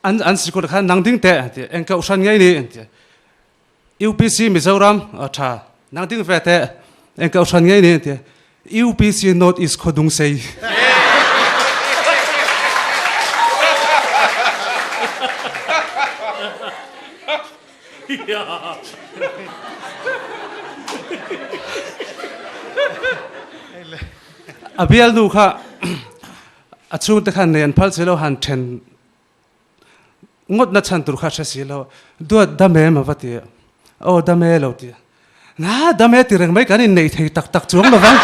An an sikul khan nang ding teh an ti. Eng kohhran ngei ni an ti. UPC Mizoram a tha. Nang ding ve teh. Eng kohhran ngei ni an ti. UPC North East Khodung Sei. A bialnu kha a chhungte khan nei an phal si lo han then ngawt na chhan tur kha hre si lo duat dam em a va ti a aw dam e lo ti a na dam e ti reng mai kan innei thei tak tak chuang lovang.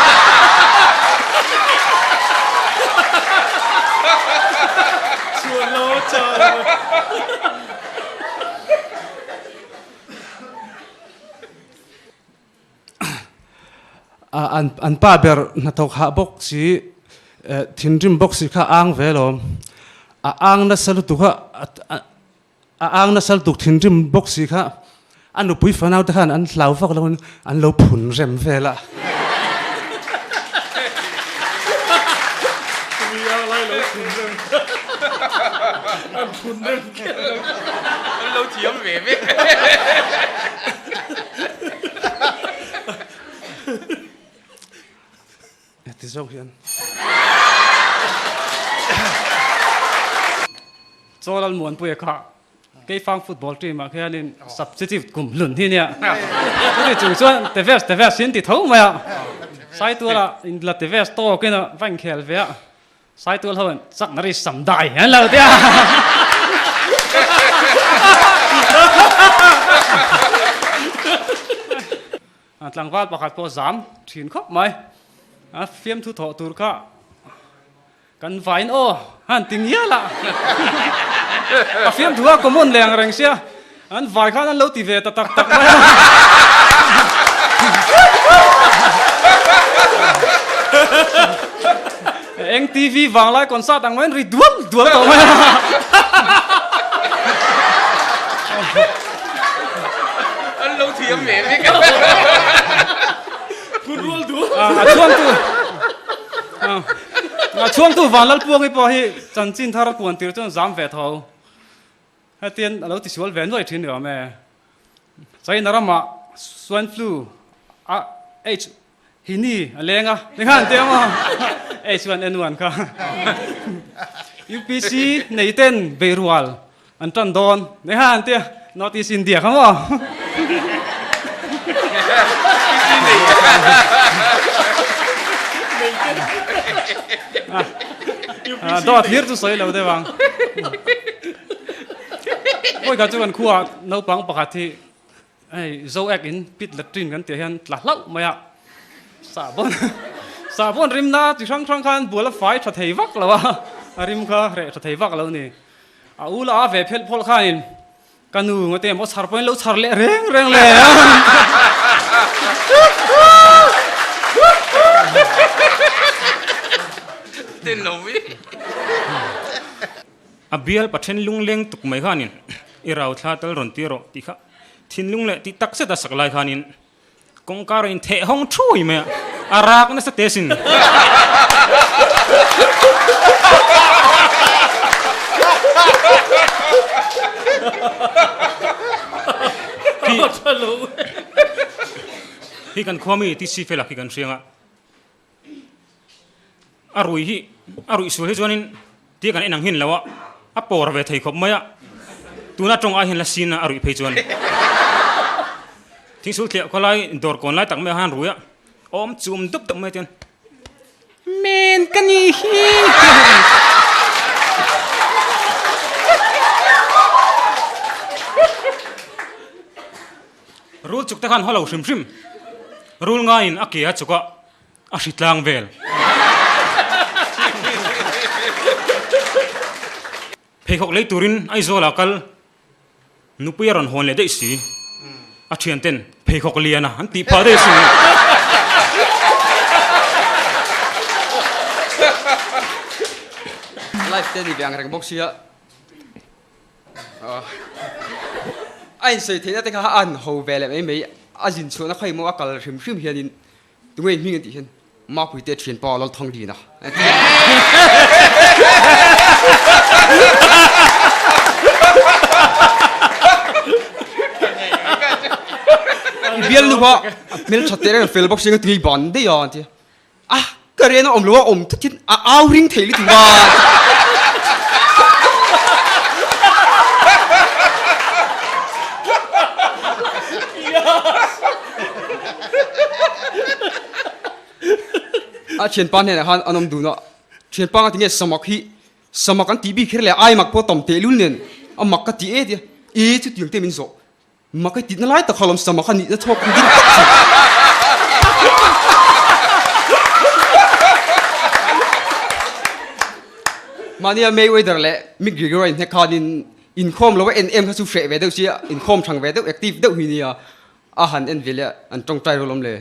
An an pa ber hnathawk hah bawk si thinrim bawk si kha a ang ve alawm. A ang nasa lutuk a a ang nasa lutuk thinrim bawk si kha a nupui fanau te khan an hlau vak lo in an lo phun rem vel a. An lo thiam ve ve. Heti zawk hian. Chaw Lalmuanpuia kha Keifang football team ah khianin substitute kum hlun hi nia. Chuti chung chuan Tevez Tevez hi an ti tho mai a. Saituala in la Tevez tawkin a va inkhel ve a. Saitual ho in chak na ri sam dai an lo tia. Tlangval pakhat pawh zam thin khawp mai. A fiamthu thawh tur kha kan vain aw han ti ngial a. A fiamthu a common leh ang reng sia. An vai khan an lo ti ve ta tak tak mai a. Eng TV vanglai concert ang mai an ri dual dual tawh mai a. An lo thiam ve vek a. Phun rual dual. A chhuangtu a chhuangtu Vanlalpuangi pawh hi chanchin thar a puan tir chuan zam ve tho. Hetian a lo tisual ve nuai thin ni awm e. China ramah swine flu a H hi ni a leng a, ni khan te emaw H1N1 kha UPC nei ten beirual an tan dawn ni khan te North East India kha maw. Dawt hlir chu sawi lo deuh ang. Pawi kha chu kan khuaa naupang pakhat hi hei zo ek in pit latrine kan tih hian tla hlauh mai a, sahbawn sahbawn rimna chi hrang hrang khan bual a fai tha thei vak lo a, a rim kha reh tha thei vak lo a ni. A u la a ve phelh phawlh khanin Ka nu ngawt em aw chhar pawhin lo chhar leh reng reng le. Tin lo mi. A bial pathen lungleng tuk mai khanin i rau thla tal rawn ti rawh tih kha thinlung leh tih tak zet a sak lai khanin Kawngka rawn intheh hawng thuai mai a, a rak nasa teh asin. Hi kan khua mi TC Fela khi kan hriang a, a rui hi a ruih sual hi chuanin tia kan en ang hin lo a, a pawr ve thei khawp mai a, tuna tawng ai hian la sin a a ruih phei chuan thingsul thliah khawlai dawr kawn lai tak mai ah hian rui a, awm chum dup dup mai chuan Men ka ni hi. Rul chuk te khan haw lo hrim hrim, rul ngaiin a ke a chuk a, a hri tlang vel. Pheikhawk lei turin Aizawl ah kal nupui a rawn hawn leh daih si. A thian ten pheikhawk lian a an tih phah daih si. Life te ni ve ang reng bawk sia. A insawi theihna te kha a han ho ve leh mai mai a zin chhuahna khawi maw a kal hrim hrim hianin tunge hming an tih hian Mapui te thianpa Lalthanglina a ti. bialnu kha a hmeltha teh reng a fel bawk si a tui ban daih a an ti a. A ka rian a awm lo a awm thut hian a au ring thei lutuk a. A thianpa hnenah khan an awm dun a, thianpa nga tinge samak hi samak an tih bik kher leh ai mak pawh tam tehlul nen a mak ka ti e tia e chutiang te min zawh. Mak i tihna lai tak kha lawm samak a nihna chhuak ang ding tak chu. Mahnia Mayweather leh McGregor a inhnek khanin inkhawm lo a en em kha chu hreh ve deuh sia, inkhawm thang ve deuh, active deuh hi nia a han en ve leh an tawngtai rawlawm le.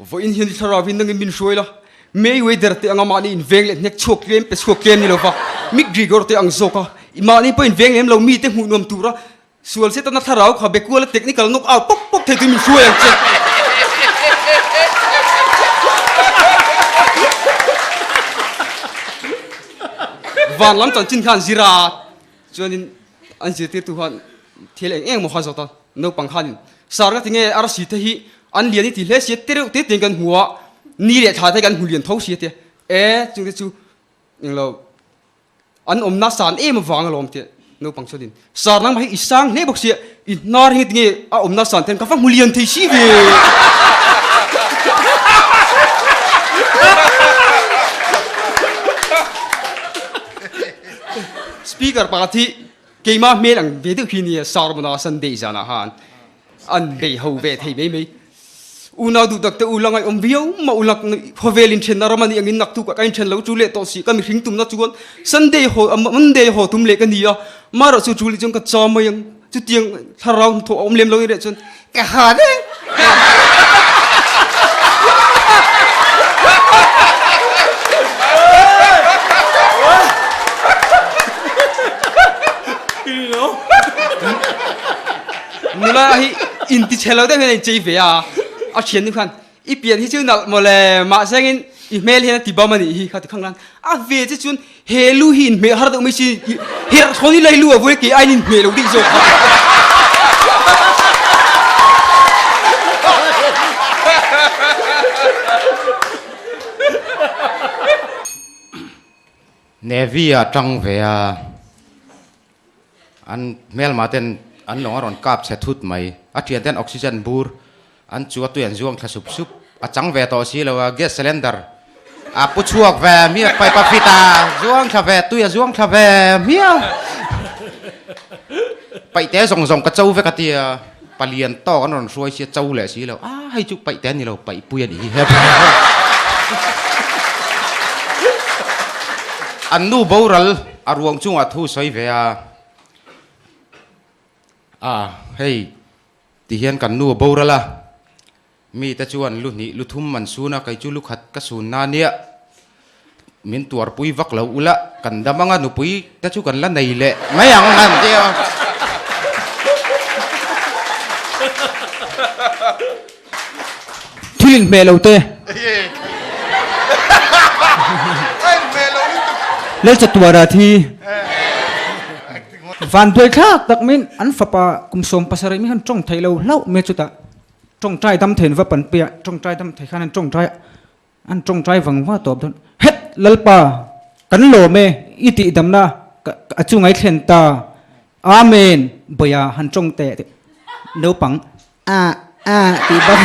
Vawiin hian i thlarau hi nangin min hruai la, Mayweather te anga mahni inveng leh hnek chhuak tlem pe chhuak tlem ni lova McGregor te ang zawk a, mahni pawh inveng lem lo mite hmuh nuam tura Sual Setana thlarau kha bekuala technical knock out pawp pawp thei tu min hruai ang che. Van lam chanchin khan zir a, chuanin an zirtirtu khan thil eng eng maw kha zawt a, naupang khanin sar ka ti nge arsi te hi an lian i ti hle sia te reuh te te in kan hmu a, ni leh thla te kan hmu lian tho sia te, e chungte chu englo An awmna san em avang alawm tih naupang chuanin Sir nangmah hi i sang hle bawk sia, i hnar hi nge a awmna san ten ka va hmu lian thei si ve. Speaker pakhat hi keimah hmel ang ve deuh hi nia sermon a Sunday zanah khan an bei ho ve thei mai mai. Unau duh tak te u la ngaihawm viau mah u lak khawvel inthenna ram a nih angin naktuk ah ka inthen lo chu leh tawh si ka mihring tumna chuan Sunday haw Monday haw tum leh ka ni a marawh chu chu leh chuan ka cham mai ang chutiang thlarau hnathawh a awm lem lo in reh chuan ka ha reng. Nula hi inti chhe lo deuh hian a inchei ve a, a thiannu khan i pian hi chu nalh mawle mahse angin i hmel hian a ti bam a nih hi kha ti khang lan a ve che chuan he lu hi inhmeh har deuh mai si herh thawn hi lai lu a vawi kei aiin inhmeh lo daih zawk kha. Navy ah tang ve a. An hmelma ten an lawng a rawn kap chhe thut mai. A thian ten oxygen bur an chu a tui an zuang thla sup sup. A chang ve tawh si lo a, gas cylinder a pu chhuak ve hmiah, pipe a fit a zuang thla ve, tui a zuang thla ve hmiah. Paihte zawng zawng ka cho vek a tia, palian tawk an rawn hruai sia cho leh si lo. A hei chu paihte a ni lo, paihpui a nih hi hepa. An nu boral. A ruang chungah thu sawi ve a, a hei ti hian kan nu a boral a, mite chuan lu hnih lu thum an sun a, kei chu lu khat ka sun na nia, min tuarpui vak lo ula, kan dam anga nupui te chu kan la nei leh mai ang an ti a. Thil inhmeh lo te. Lalchatuara thi vanduai thlak tak min an fapa kum 70 mi khan tawng theih lo hlauh mai chutah tawngtai dam theiin va pan pui a, tawngtai dam thei khan an tawngtai a, an tawngtai vang vang tawp dawn het Lalpa kan lawm e i tih damna a chunga i thlen ta Amen Bawiha han tawng teh naupang Ah ah tih bak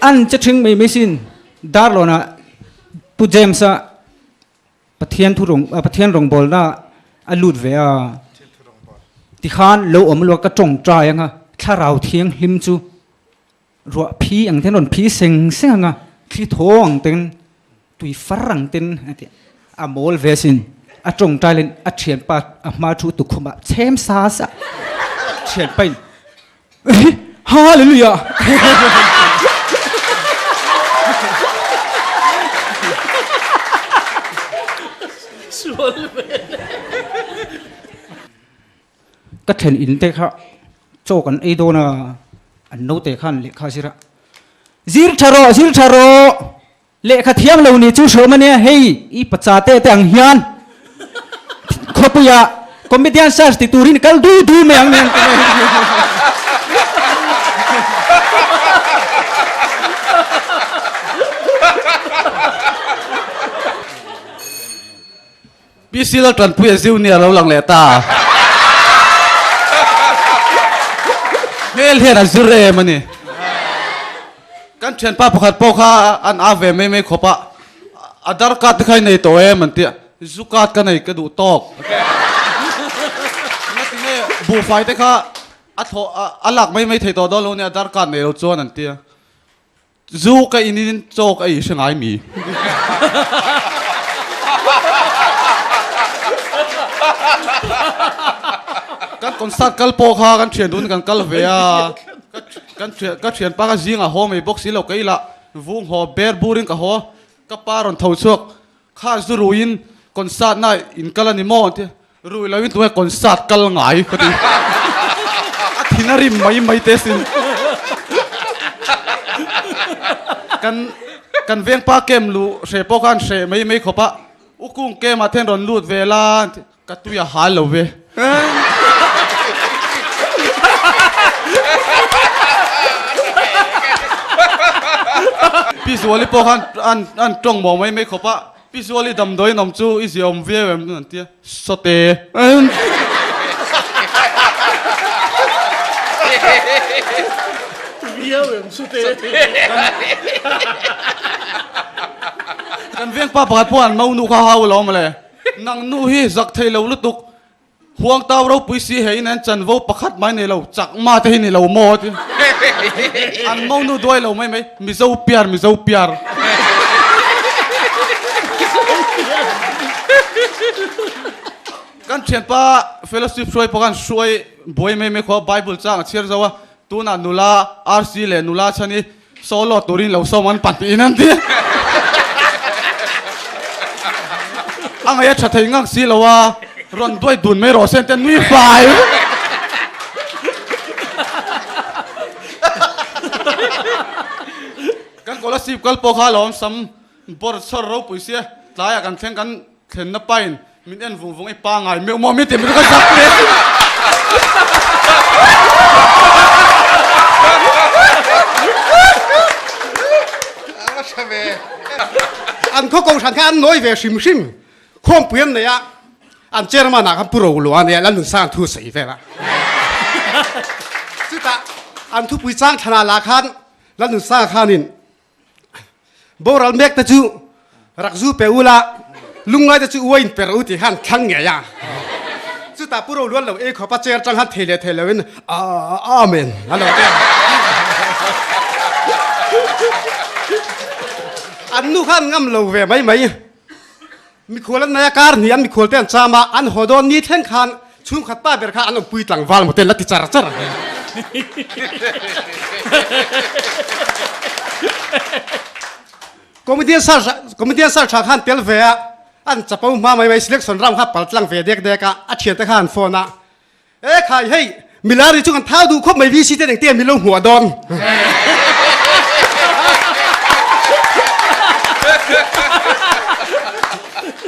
An che thing mai mai sin Darlawn ah Pu James a Pathian thu rawng Pathian rawngbawlna a lut ve a tikhan lo awm lo ka tawngtai anga thlarau thianghlim chu Ruah phi ang ten rawn phi seng seng ang a, thli thaw ang ten, tui far ang ten a ti. A mawl ve asin, a tawngtai leh a thianpa a hma thu tukhum ah chhem sa sa. Thianpa in, Hallelujah! Ka thlen in te kha chaw kan ei dawn a, an naute khan lehkha a zir a, Zir tha rawh, zir tha rawh, lehkha thiam lo ni chu hreawm a nia, hei i pacha te te ang hian. Khawpuiah comedian search ti turin kal du du mai ang nen. PC Laltanpuia Junior lo lang leh ta. Hmel hian a zir em a ni. Kan thianpa pakhat pawh kha an a ve mai mai khawp a, Aadhaar card te kha i nei tawh em an ti a, zu card ka nei ka duh tawk. Ngatinge buhfai te kha a thlawh a lak mai mai thei tawh dawn lo nia Aadhaar card nei lo chuan an ti a. Zu ka in in chaw ka ei hre ngai mi. Kan concert kal pawh kha kan thian dun kan kal ve a, kan thian ka thianpa ka zingah haw mai bawk si lo ka ilah vung haw ber burin ka haw ka pa rawn tho chhuak kha zu ruiin concert na in kal a ni maw an ti a, rui loin tunge concert kal ngai ka ti a thin a rim mai mai te sin kan kan vengpa kem luh hre pawh khan hre mai mai khawp a ukung kem ah ten rawn lut ve la an ti. Ka tui a hal lo ve. Pi Zuali pawh khan an an tawng mawh mai mai khawp a, Pi Zuali damdawi in awm chu i ziah awm viau em an ti a, Sawte. Viau em Sawte. Kan vengpa pakhat pawh an mau nu kha hau lo mawle. Nang nu hi zak thei lo lutuk, huang tau ropui si he in an chanvo pakhat mai nei lo, chakma te hi ni lo maw ti. An mo nu duai lo mai mai, Mizo piar, Mizo piar. Kan thianpa fellowship hruai pawh khan hruai buai mai mai khua Bible chang a chhiar zo a, tunah nula RC leh nula chhan hi Solo turin lo sawm an pahnihin an ti. A ngaih a tha thei ngang si lo a, rawn duai dun mai rawh se an ti a, nui fai. Kan scholarship kal pawh kha a lawm sam bawr chhawr ropui sia, tlaiah kan thleng kan thlenna pain Min en vung vung i pa ngai meuh maw min ti min ka zak hle. An khaw kohhran kha an nawi ve hrim hrim. Khawmpui an nei a, an chairman ah khan Pu Roluah a nia, Lalnunsang thu sawi vel a. Chutah an thupui chang thlanah lah khan Lalnunsanga khanin Boral mek te chu rak zu pe ula, lungngai te chu uain per u tih khan thlang ngei a. Chutah Pu Roluan lo ei khawp a chair tang khan thei leh thei loin Amen a lo ti a. An nu khan ngam lo ve mai mai. Mikhual an nei a, kar hnih an mikhual te an cham a, an haw dawn ni thleng khan chhungkhat pa ber kha an awmpui tlangval maw te la ti char char. Comedian search comedian search ah khan tel ve a, an chapo hma mai mai selection round kha pal tlang ve dek dek a, a thiante kha an phone a, E khai hei milari chu kan thau duh khawp mai VC te engte min lo hmuah dawn.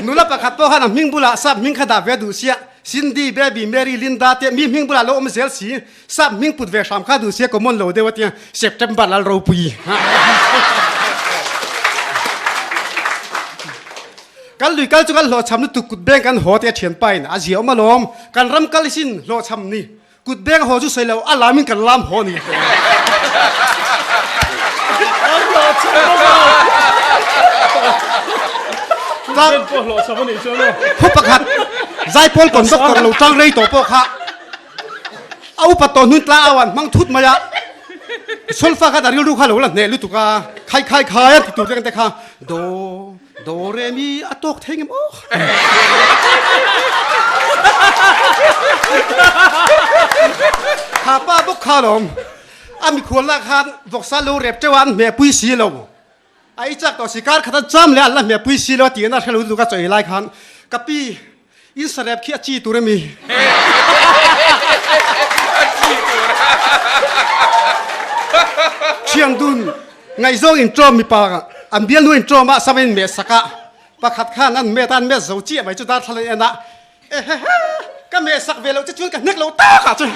Nula pakhat pawh khan a hming bulah sap hming kha dah ve duh sia Cindy, Baby, Mary, Linda te mi hming bulah lo awm zel si sap hming put ve hram kha duh sia common lo deuh a tia September lal ropui. Kan lui kal chu kan hlawhchham lutuk kut beng kan haw tia thianpa in a zia awm alawm. Kan ram kal sin hlawhchham ni. Kut beng haw chu sawi lo a lam in kan lam haw ni. Khaw pakhat zaipawl conductor lo tang rei tawh pawh kha a upa tawh hnun tlang au an hmang thut mai a. Solfa kha a rilru kha lo la hneh lutuk a, khai khai khai a ti tur te kha do Do re mi a tawk thei ngem aw. Kha pa bawk kha lawm. A mikhual lah khan vawksa lo rep teuh a an hmehpui si lo. A i chak tawh si kar khat a cham leh an la hmehpui si lo a tih na hrelo lutuk a chaw ei lai khan ka pi in sarep khi a chi tur emi. Thian dun ngaihzawng in ṭawm mipa an bialnu in ṭawm a sam in meh sak a pakhat khan an met a an met zo chiah mai chu darthlalang en a. Ehehe, ka meh sak ve loh che chuan ka hnek lo tak ah chuan.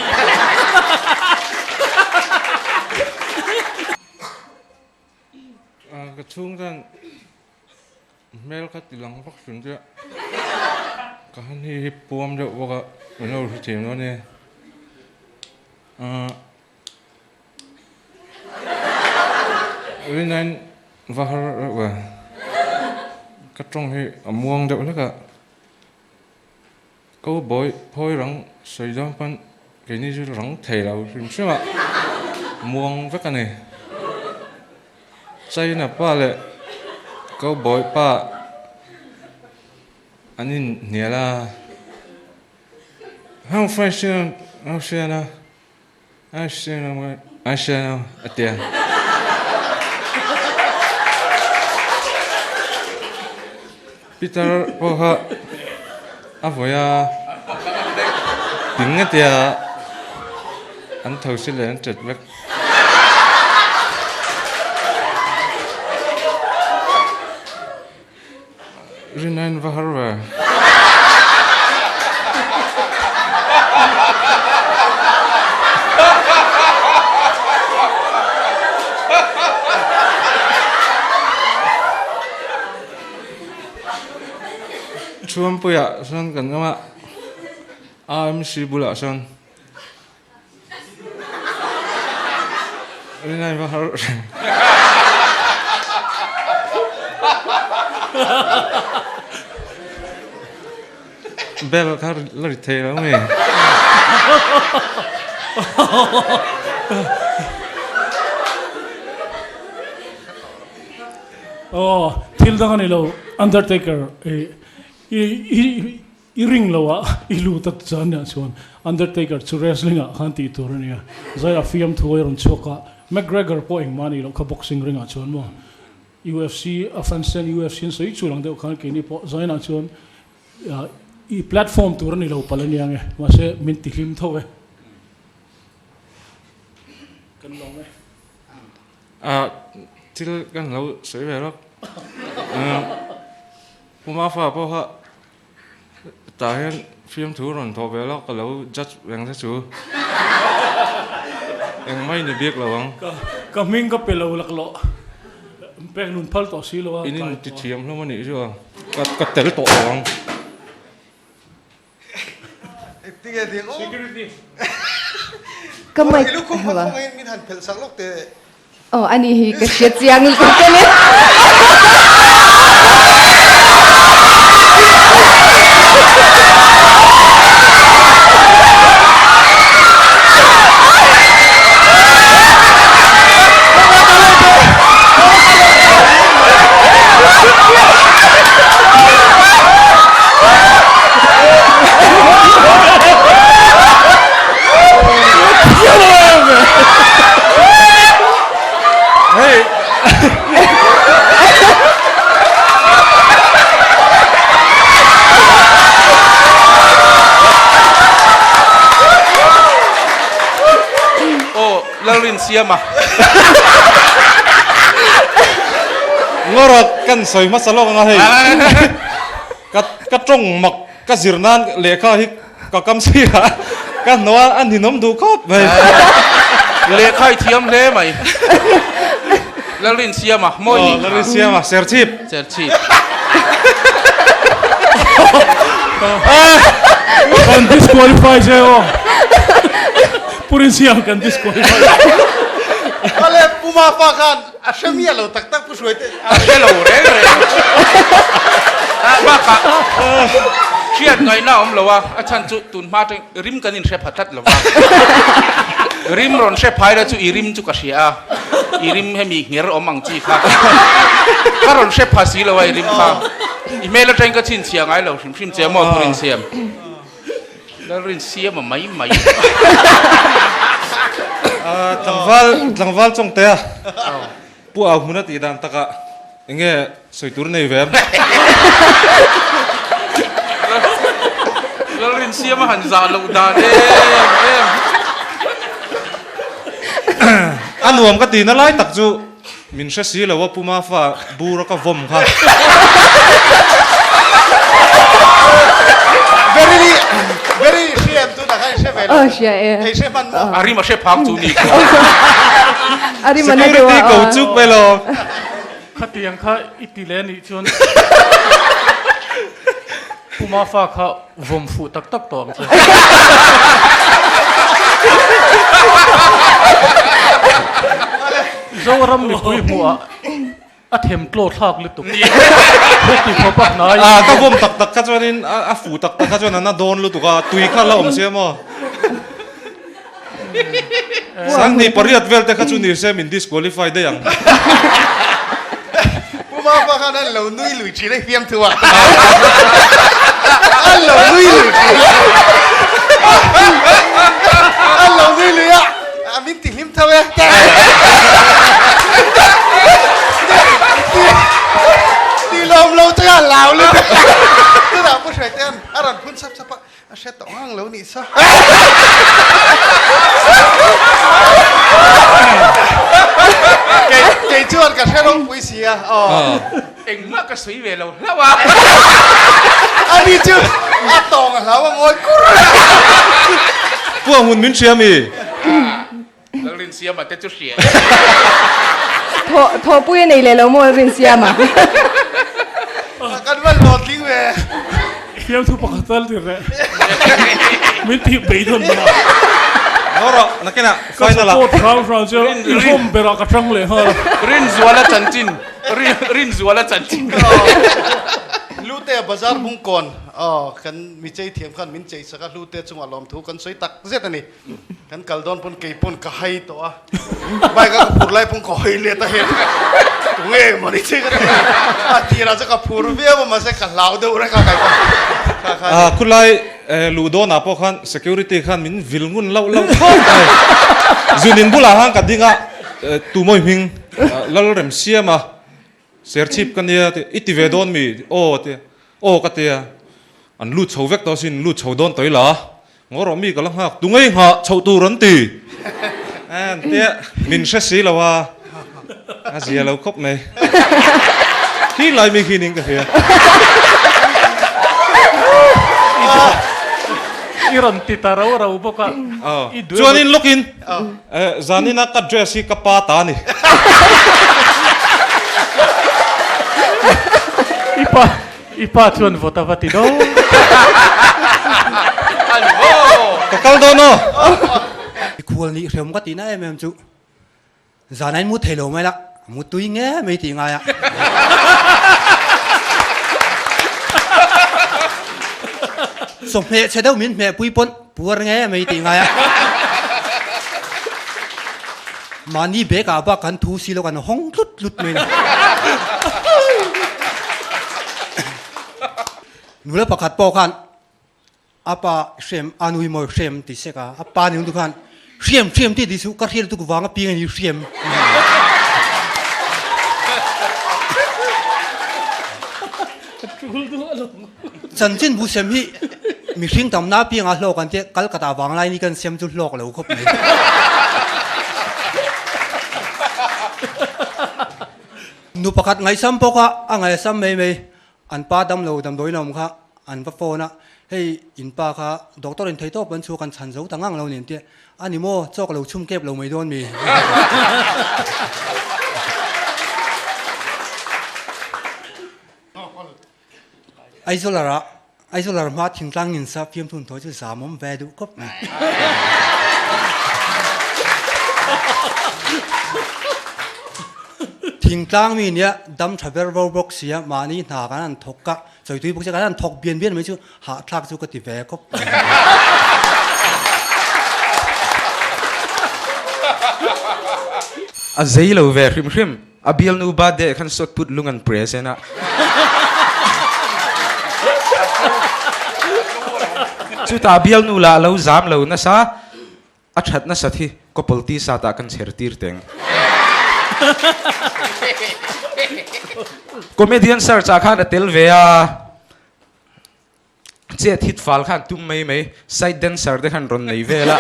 Ka chhung chuan hmel kha ti lang vak hrim chiah. Ka han hi hi puam deuh bawk a, min lo hre thiam dawn e. Rinain va har reuh e. Ka tawng hi a muang deuh hlek a. Ko bawi phawi rang sawi dawn pawn keini chu rang thei lo hrim hrim a, muang vek a ni. China pa leh ko bawi pa an inhnial a, Hang French hian an hriat a. A hre a hre lo a ti a. Peter pawh kha a vawi a, ping a tia an tho si leh an ṭet vek. Rinain va har ve. Chhuampuiah sawn kan awm a, AMC bulah sawn. Rinai va har reng. Bell kha la ri thei lo nge. Aw, thil dang a ni lo, Undertaker i i I ring lo a, i lut a chuan nia chuan Undertaker chu wrestling ah khan tih tur a nia. Zai a fiam thu a rawn chhuak a, McGregor pawh engmah a nih loh kha boxing ring ah chuan maw UFC a fans ten UFC an sawi chu lang deuh khan keini pawh Zainah chuan i platform tur a ni lo palh a nia nge mahse min ti hlim tho e. Kan lawm e. Ah thil kan lo sawi ve lawk. Pu Mafa pawh kha Tah hian fiamthu rawn thawh ve lawk ka lo judge reng che chu. Engmah i ni bik lo ang. Ka hming ka pe lo laklawh. Pek nun phal tawh si lo a. In in ti thiam hlawm a nih chu a. Ka tel tawh lo ang. Engtinge ding aw. Security. Ka mic I lukhum kha khawngaihin min han phelh sak lawk teh. Aw ani hi ka hria chiang lutuk a ni. Hei. Aw, Lalrinsiama. Ngawrawt kan sawi hmasa lawk anga hei. Ka ka tawng mak ka zir nan lehkha hi Ka kam si a, ka hnuah a ninawm duh khawp mai. Lehkha i thiam hle mai. Lalrinsiama, mawi nih kha. Lalrinsiama, Serchhip. Serchhip. Kan disqualify che aw. Pu Rinsiam kan disqualify. Ale Pu Mapa khan a hre miah lo tak tak Pu Hruai te. A hre lo reng reng. Ah bakah hriat ngaihna a awm lo a, a chhan chu tun hma atang rim kan inhre pha tlat lo va. Rim rawn hre phai la chu i rim chu ka hria a, i rim hemi ngher awm ang chi kha ka rawn hre pha si lo a i rim kha. I hmel atangin ka chhinchhiah ngai lo hrim hrim che a maw Pu Rinsiam. Lalrinsiama mai mai. Tlangval tlangval chawngte a. Pu Au hmun a tih dan takah eng nge sawi tur nei ve em? Lalrinsiama han zah loh dan em em. A nuam ka tihna lai tak chu min hre si lo a Pu Mafa bur a ka vawm kha. Verily, very hria em tunah khan i hre ve lo. Aw hria e. Ei hre hman maw? A rim a hre phang chu ni. A rim a na deuh a. Security ko chuk mai lo. Khatiang kha i ti leh anih chuan Pu Mafa kha vawm fuh tak tak tawh ang che. Zoram mipui hmuhah A them tlaw thlak lutuk. Heti khawp a hnai. A ka vawm tak tak kha chuanin a fu tak tak kha chuan an a dawn lutuk a, tui kha la awm sia maw? Sanghnih pariat vel te kha chu ni se min disqualify daih ang. Pu Mapa khan an lo nui lui thin a fiam thu a. An lo nui lui thin. An lo nui lui a. A min ti hlim tho e. Ti lawm lo che a lau lut. Tunah Pu Hruaitean a rawn phun sap sap a, a hre tawh ngang lo nih saw. Kei kei chuan ka hre ropui si a aw. Engmah ka sawi ve lo hlauh a. Ani chu a tawng a hlau a ngawi kur a. Pu ang hun min hria mi? Lalrinsiama te chu hria e. Thaw thawpui a nei leh lo maw Lalrinsiama? Kan van lawt ding ve. Fiamthu pakhat tal tir reh. Min tih beidawn la. Ngaw rawh nakinah final ah. Ka support hram hram chu i hlawm berah ka tang leh nghal a. Rinzuala chanchin Rinzuala chanchin. Hlute a bazar bungkawn aw kan mi chei thiam khan min chei sak a Hlute chungah lawmthu kan sawi tak zet a ni. Kan kal dawn pawn kei pawn ka hai tawh a, bike a ka phur lai pawn ka hawi let a hei tunge maw ni che ka ti a, a tirah chuan ka phur viau a mahse ka hlau deuh reng a kai pawn kha kha A khulai luh dawnah pawh khan security khan min vil ngun lauh lauh khawp mai. Zunin bulah khan ka ding a, tumawi hming Lalremsiama Serchhip ka nia ti, i ti ve dawn mi? Aw ti, aw ka tia. An lut chho vek tawh sin, lut chho dawn tawh ila. Ngaw rawh mi ka la nghak, tu ngei nghah chhoh tur an ti. An tia, min hre si lo a, a zia lo khawp mai. Khi lai mi khi ning ka hria. I rawn ti ta rau rau bawk a. Chuanin lawkin Zanina ka dress hi ka pa ta a ni. I pa, i pa chuan vawt a va ti do. Ka kal dawn aw. I khual nih hrem ka tihna em em chu zan ain mu thei lo mai la, mu tui nge mai tih ngai a. Chawhmeh chhe deuh min hmeh pui pawn Puar nge mai tih ngai a. Mahni bag ah bak kan thu si lo kan hawng tlut tlut mai ni. Nula pakhat pawh khan a pa hrem a nui mawi hrem ti sek a, a pa ni huntu khan hrem hrem tih ti suh ka hriat lutuk vang a piang a ni hrem. Chanchin bu sem hi mihring tamna apianga hlawk an tia Calcutta vanglai ni kan sem chu hlawk lo khawp mai. Nu pakhat ngaihsam bawk a, a ngaihsam mai mai. An pa damlo damdawiin a awm kha an va phone a, hei in pa kha doctor in theitawp an chhuak an chhan zo ta ngang lo nen tia, a ni maw chawk lo chhum kep lo mai dawn mi? Aizawl ah Aizawl ah hma thingtlang in sa fiamthun thawi chu zam awm ve duh khawp mai. Thingtlang mi nia dam tha ber vo bawk sia mahni hna kan han thawk a, chawitui bawk sia kan han thawk bian bian mai chu hahthlak chu ka ti ve khawp mai. A zei lo ve hrim hrim. A bialnu birthday khan sawt put lung an present a. Chutah bialnu lah a lo zam lo nasa, a that nasat hi couple t-shirt ah kan chher tir teng. Comedian search ah khan a tel ve a, Chet hit fal khan tum mai mai, side dancer te khan rawn nei vel a.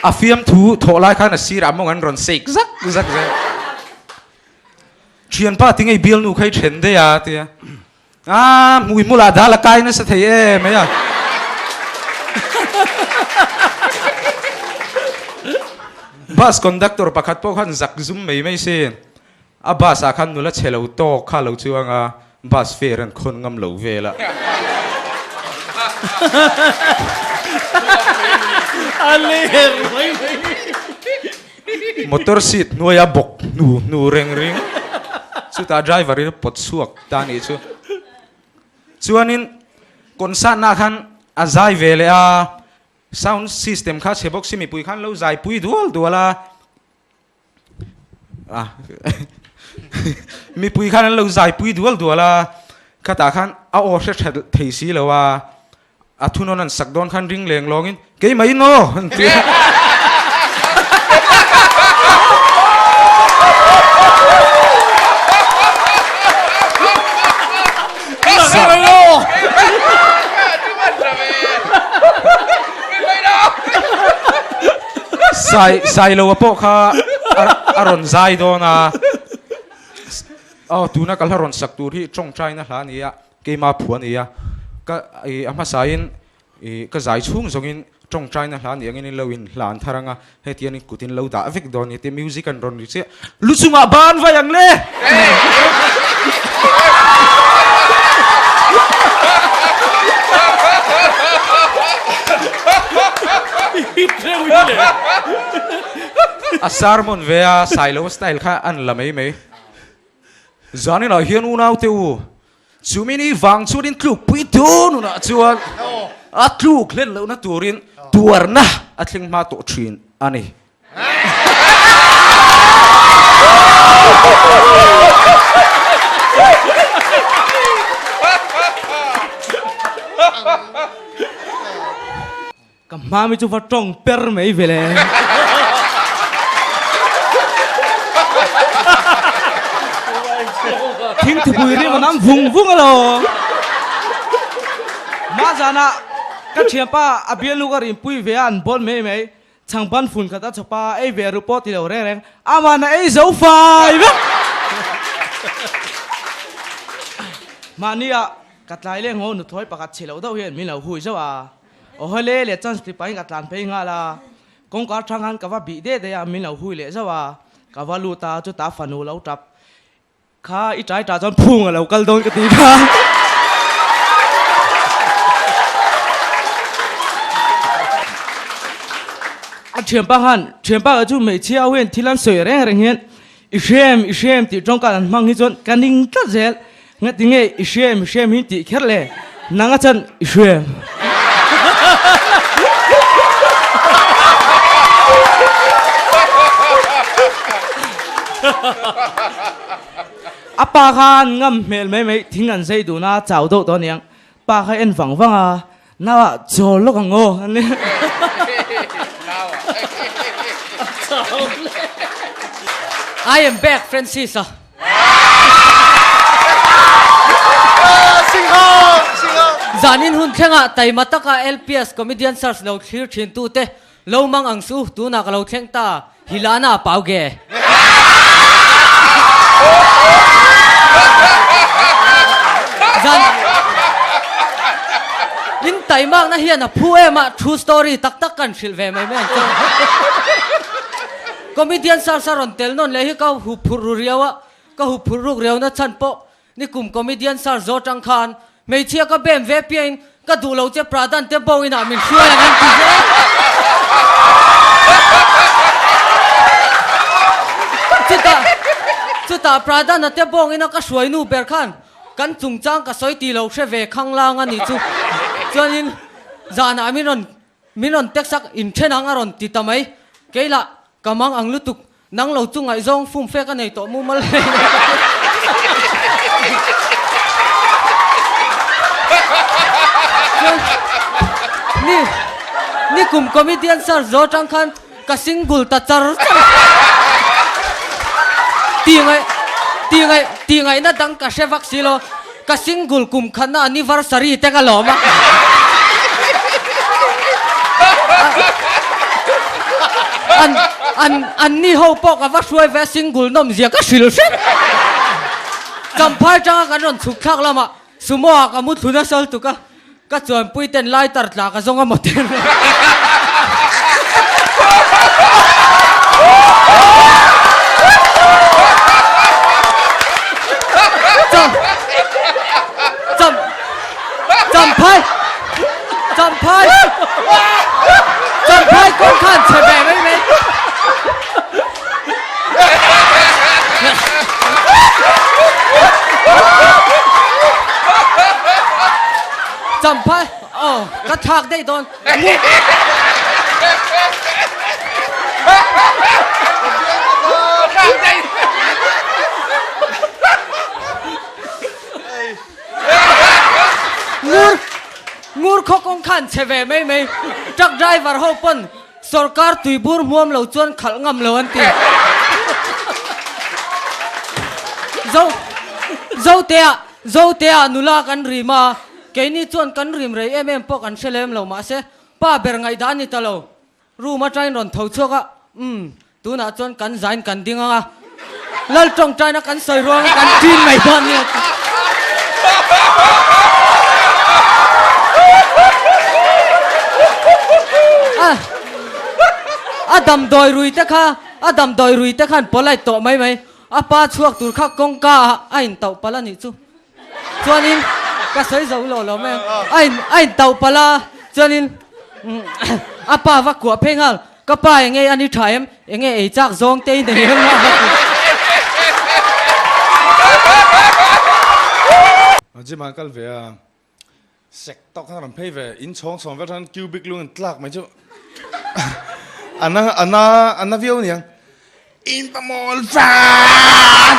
A fiamthu thawh lai khan a sirah mawng an rawn shake zak zak zel. Thianpa ti ngei bialnu kha i then daih a ti a. A hmui hmulah dal a kai nasa thei em mai a. Bus conductor pakhat pawh khan zak zum mai mai sin. A bus ah khan nula chhe lo tawk kha lo chuang a, bus fare an khawn ngam lo vel a. A ler mai mai. Motor seat hnuaia bawk hnu hnu reng ring. Chutah driver in a pawt chhuak ta nih chu. Chuanin concert na khan a zai ve leh a, sound system kha chhe bawk si mipui khan lo zai pui dual dual a. A mipui khan an lo zai pui dual dual a, khatah khan a aw hre tha thei si lo a, a thunawn an sak dawn khan ring leng lawngin keimah in aw an ti a. Sai Sailoa pawh kha a rawn zai dawn a, aw tuna ka hla rawn sak tur hi tawngtaina hla a ni a, keima phu a ni a, ka ih a hmasain ih ka zai chhung zawngin tawngtaina hla ni angin in lo inhlan thar ang a, hetiang in kut in lo dah vek dawn ni te music an rawn ri chiah, lu chungah ban vai ang le! A sermon ve a, Sailo style kha an la mai mai. Zaninah hian unaute u, chumi ni vang chuanin tlukpui tu nunah chuan a tluk hlen lohna turin tuarna a thleng hma tawh thin a ni. Ka hma mi chu va tawng per mai ve le. Thing thupui rim a nam vung vung alo. Mah zanah ka thianpa a bialnu ka rinpui ve a an bawn mai mai. Chhangban fun khat a chawp a, ei ve ru pawh ti lo reng reng, aman a ei zo fai vek! Mahni ah ka tlai leh ngaw nuthawi pakhat chhe loh deuh hian min lo hui zauh a, aw hele leh chance ti pahin ka tlan phei nghal a, kawngka thang khan ka va bih deh deh a, min lo hui leh zauh a, ka va lut a, chutah fanu lo tap Kha i ṭai ṭah chuan phung a lo kal dawn ka ti kha. A ṭhianpa khan, ṭhianpa ka chu hmeichhia ho hian thil an sawi reng reng hian i hrem i hrem tih ṭawngkan an hmang hi chuan ka ning tlat zel. Ngati nge i hrem i hrem hi tih kher le nanga chuan i hrem. A pa khan ngam hmel mai mai thing an zai dun a, chau deuh tawh aniang. Pa kha en vang vang a, nau ah chawl lawk ang aw an ni. I am back Francis a. Zanin hun thlengah taima taka LPS Comedian Search lo thlir thintute Lo mang ang su, tunah ka lo thleng ta, Hilana a pau ge. Zan In taimakna hian a phu em a, true story tak tak kan hrilh ve mai mai ang chu. Comedian search a rawn tel nawn leh hi ka huphurh ru riau a, ka huphurh ruk riau na chhan pawh Nikum comedian sar zo tang khan hmeichhia ka bem ve piain ka duh lo che Pradhan te bo inah min hruai ang an ti zel. Chutah chutah Pradhan a te bawng ina ka hruai nu ber khan kan chungchang ka sawi ti lo hre ve khanglang a nih chu. Chuanin zanah min rawn min rawn text a inthen ang a rawn ti ta mai. Keilah ka mang ang lutuk Nang lo chu ngaihzawng fum fek a nei tawh mumal hle mai ka ti. Chuan ni ni kum comedian search zo atang khan ka single ta char char a. Ti ngaih ti ngaih ti ngaihna dang ka hre vak si lo. Ka single kum khatna anniversary te ka lawm a. An an an ni ho pawh ka va hruai ve a single nawm zia ka hrilh hrep. Champhai tanga kan rawn chhuk thlak lamah Sumo ah ka mu thlu nasa lutuk a, ka chuanpui ten lighter tla ka zawng a maw ten. Cham cham champhai champhai champhai kawng khan chhe ve mai mai. Champhai aw ka thlak daih dawn. Ngur ngur khaw kawng khan chhe ve mai mai truck driver ho pawn Sorkar tuibur hmuam lo chuan khalh ngam lo an ti. Zo Zotea Zotea nula kan rim a, keini chuan kan rim rei em em pawh kan hre lem lo mahse pa ber ngaihdan a ni ta lo. Room atangin rawn tho chhuak a, umm tunah chuan kan zain kan ding ang a, Lal tawngtaina kan sawi ruang kan ṭin mai dawn nia. A damdawi rui te kha a damdawi rui te khan polite tawh mai mai a pa chhuak tur kha kawngka ah a intauh palh a nih chu. Chuanin ka sawi zo lo lo mai a, a in a intauh palh a chuanin a pa va kuah phei nghal Ka pa enge a ni tha em? Enge ei chak zawng te i nei em a va ti. Gym ah kal ve a, sek tawk khan a rawn phei ve, in chhawng chhawng vel khan cubic lung in tlak mai chu a na a na a na viau aniang. In pa mawl fan!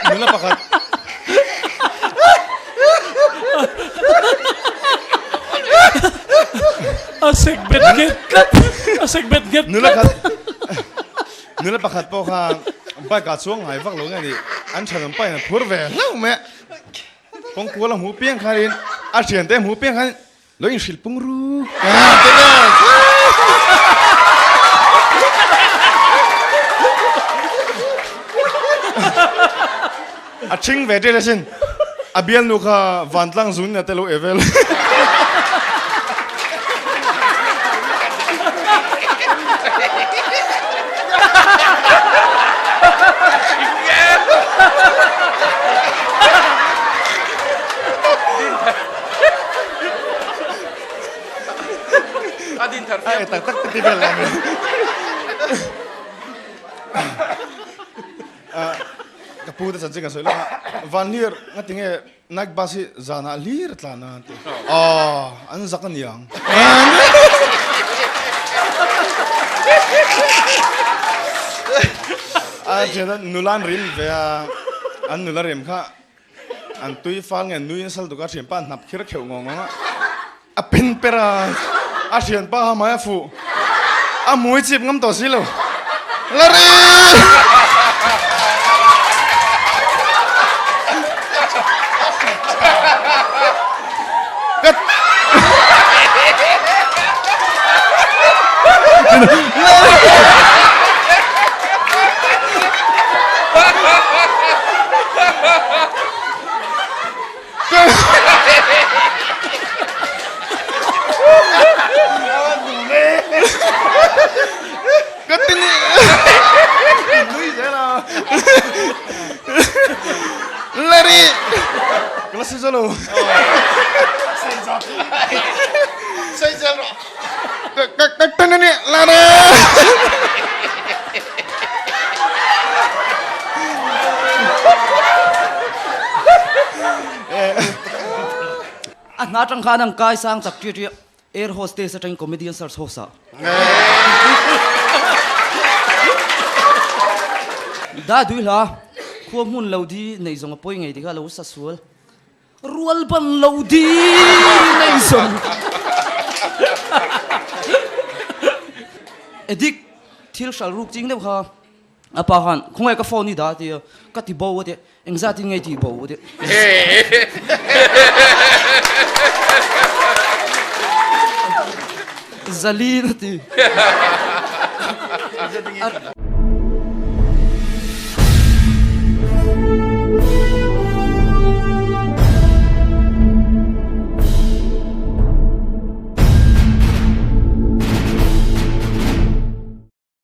Nula pakhat. A sek bet nghet tlat a sek bet nghet Nula khat Nula pakhat pawh kha bike ah chuang ngai vak lo nge ni an thenawm pain a phur ve hlauh mai a kawngkual a hmuh piang khanin a thiante a hmuh piang khan lo inhrilh pung ru A thing ve ṭel asin. A bialnu kha vantlang zun in a tel lo e vel. A din thar fiam. Tak tak ti vel la mi. Ka pu te chanchin ka sawi lawk a, van hlir nga tinge night bus hi zanah hlir a tlan a ti. Aw an zak a niang. A thian a nula an rim ve a, an nula rim kha an tui fal nge nui nasa lutuk a thianpa hnap khir kheuh ngawng ngawng a, a pen per a, a thianpa ha hmai a fuh, a hmui chip ngam tawh si lo, la ri! Ka Ka ti ni nui zel a Larry ka la sawi zo lo Sawi zel rawh Ka ka ka ni ni Larry A hna atang khan an kai sang chak ṭi ṭi air hostess atangin comedian search host ah. Da dui hla khua hmun lo di nei zawng a pawi ngei ti kha lo sa sual. Rual ban lo di nei zawng. Edik thil hral ruk ching deuh kha. A pa khan, Khawngaih ka phone i dah a ti a, ka ti bo a ti a, engzat in nge i tih bo a ti a. Zalin a ti.